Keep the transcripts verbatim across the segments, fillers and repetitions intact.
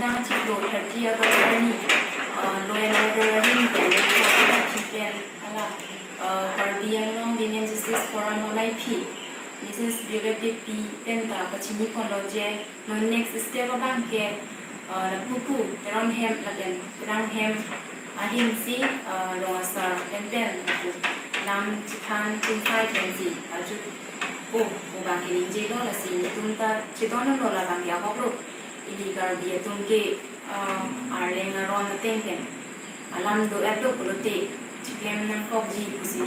Nangchiklo thirty August arni, uh, law and order ahin pen, pen, hala, uh, Karbi Anglong Women Justice Forum alai phi, Missus Biret Beypi pen ta pachini ponlo je, non next step abang ke, uh, lapupu, Teron hem, lapen, Terang hem, ahin si, uh, rong asar pen pen, lapu, lam chithan tung sai pen si, ajut, oh, oh bang ke ningjelo lasi, netum ta, chidon lo labang ke ahok lo. Ili Karbi atum ke, ah, arleng aron ateng pen alam do-et do pulote chiklem nangkokji pusi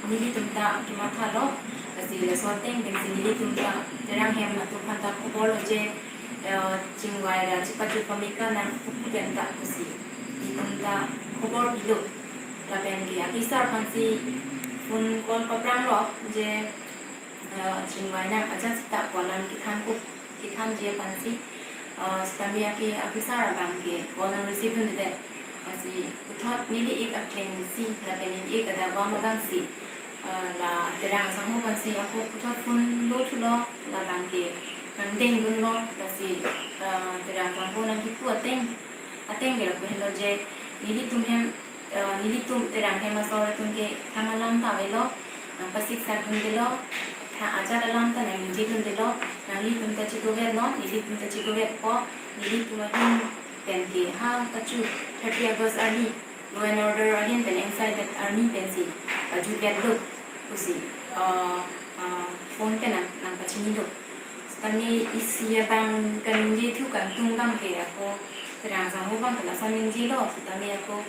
nelitum ta kemathalo. Lasi laso ateng pensi nelitum ta Terang hem atum aphan ta khobor lo je, ah, chingvai ra chipachut pameka nang pupu pen ta pusi nelitum ta khobor pilo. Lapen ke akesar aphansi phone call paprang lo je, ah, chingvai nang ajat seta pu alam kethan pu, kethanji aphansi, ah, sitame ake, akesar abang ke call nang receive dundedet. Lasi puthot neli ik akleng si, lapen neli ik adap abang si, ah, la Terang asangho aphansi ako puthot phone lo thulo, labang ke nangdeng dunlo, lasi, ah, Terang asangho nangkipu ateng, ateng ke lapu henlo je, nelitum hem, eh, nelitum Terang hem asor atum ke thang alam ta avelo, nangpasiksak dundelo, thang ajat alam ta nangningje dundelo, nanglitum ta chidovet non, nelitum ta chidovetpo, nelitum ahin pen ke ha kachu thirty August arni, law and order ahin pen anxiety arni pensi, pajutvetlo pusi, eh, eh, phone pen nang, nangpachinilo. Sitame isi abang kaningje thu kangtung abang ke ako Terang asangho abang ke lason ningjelo, sitame ako,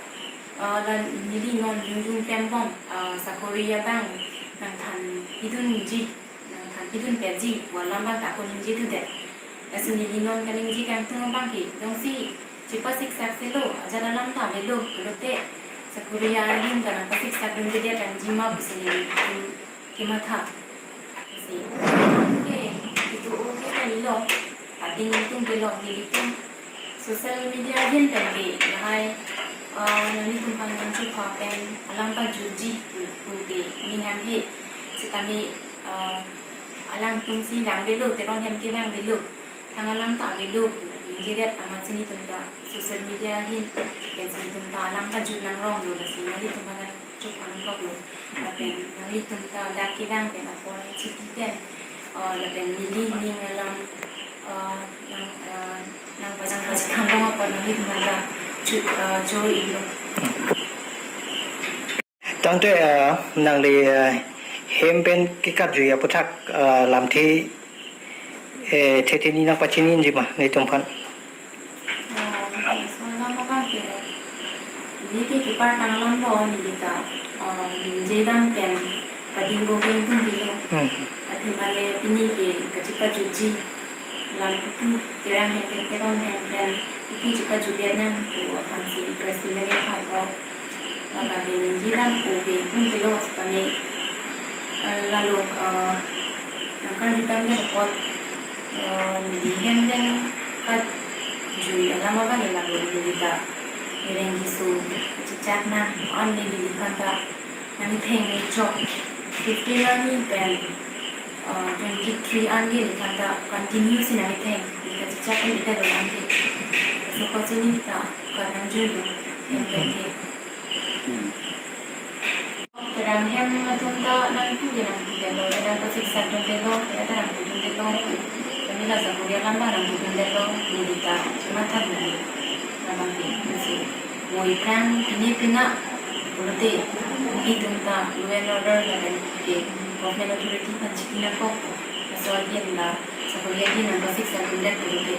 ah, la neli non jongjung klembom, ah, sakori abang nangthan pidunji, nangthan pidunpetji pu alam abang ta ako ningje thudet. Lasi neli non kaningje kangtung abang ke, jongsi chipasiksak selo, ajat alam ta avelo pulote, sakori ahin ta nangpasiksak dundedet nangji ma pusi neli kematha. Si, ke, itu oke kalilo, ading itum ke lo, nelitum social media ahin pen ke, lahai, eh, nanglitum aphan nangchupha pen alam pajutji pu, pu ke, ning an he, sitame, eh, alangtum si vangvelo, Teron hem ke vangvelo, thang alam ta avelo, ningjedet amatsi nelitum ta social media ahin pensi nelitum ta alam pajut nangronglo, lasi nelitum aphan nangchupha nangkoklo. Lapen nanglitum ta dak kevang pen apor chiti pen, eh, lapen neli ning alam, eh, nang, eh, nangpajang pajang kambang apor nanglitum aphan ta chu, eh, cho-iklo. Tangte, eh, nangli, eh, hem pen kekatjui aputhak, eh, lamthe, eh, thethe ni nangpachininji ma nelitum aphan? Eh, laso alam abang ke, neli ke kepar tanglamlo, neli ta, eh, ningje dam pen, pading bo pen pun dilo. Hmm. Athemale pini ke kachipajutji, lam pupu, Terang hem pen, Teron hem pen, pupu chipajutdet nang pu aphansi press meet nangkepharlo. Lapen neli dam pu ke pun dilo sitame, eh, lalo, eh, nangkarju tangdet apot, eh, neli hem pen kajui alam abang ke lalo neli ta, neli rengji so, chechak nang, an neli aphan ta nangtheng nangchok, fifteen arni pen, uh, twenty-three arni neli aphan ta continue si nangtheng, neli kachechak neli ta dolang ke. So, ko chini ta, ko nangjuilo, nangtheng ke. Hmm. Terang hem atum ta nangpu ke nangpudetlo, nangpasiksak dundetlo, nangpudundetlo. Kami la sakori alam abang nangpudundetlo, neli ta chematha dun. Labang ke, pensi. Mo iphrang pine pina pulote, itum ta law and order lapen ke government authority aphan chiti nangkok, laso ahin la sakori ahin nangpasiksak dundet pulote.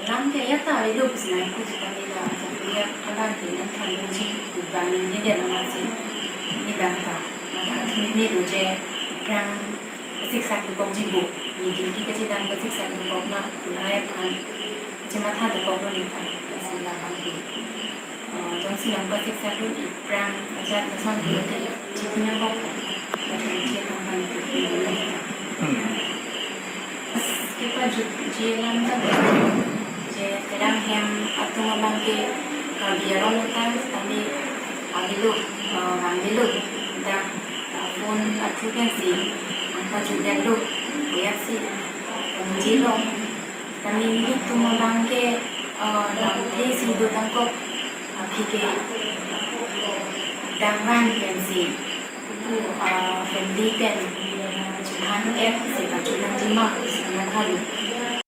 Alam ke ajat ta avelo pusi nangpu sitame la sakori alam ke nangthan dunji pu abang ningjedet amatsi, neli abang ta matha thunine do je, iphrang pasiksak dokokji bo, neli duty kachedam pasiksak dokok ma pu lahai aphan chematha dokoklo neli aphan, lasi labang ke, eh, jongsi nangpasiksak dun, iphrang ajat lason pulote chiti nangkok, lapen che aphan aphan ke, hmm, kepajutji alam ta, je Terang hem atum abang ke Karbi aron atum sitame avelo, eh, vangvelo, dak, eh, phone a-through pensi nangpajutdetlo, koyat si, eh, ningjelo. Kami nelitum abang ke, eh, damthe si do tangkok, aphi ke dangran pensi, eh, family pen chephan-et si pakilang jima si nangkali.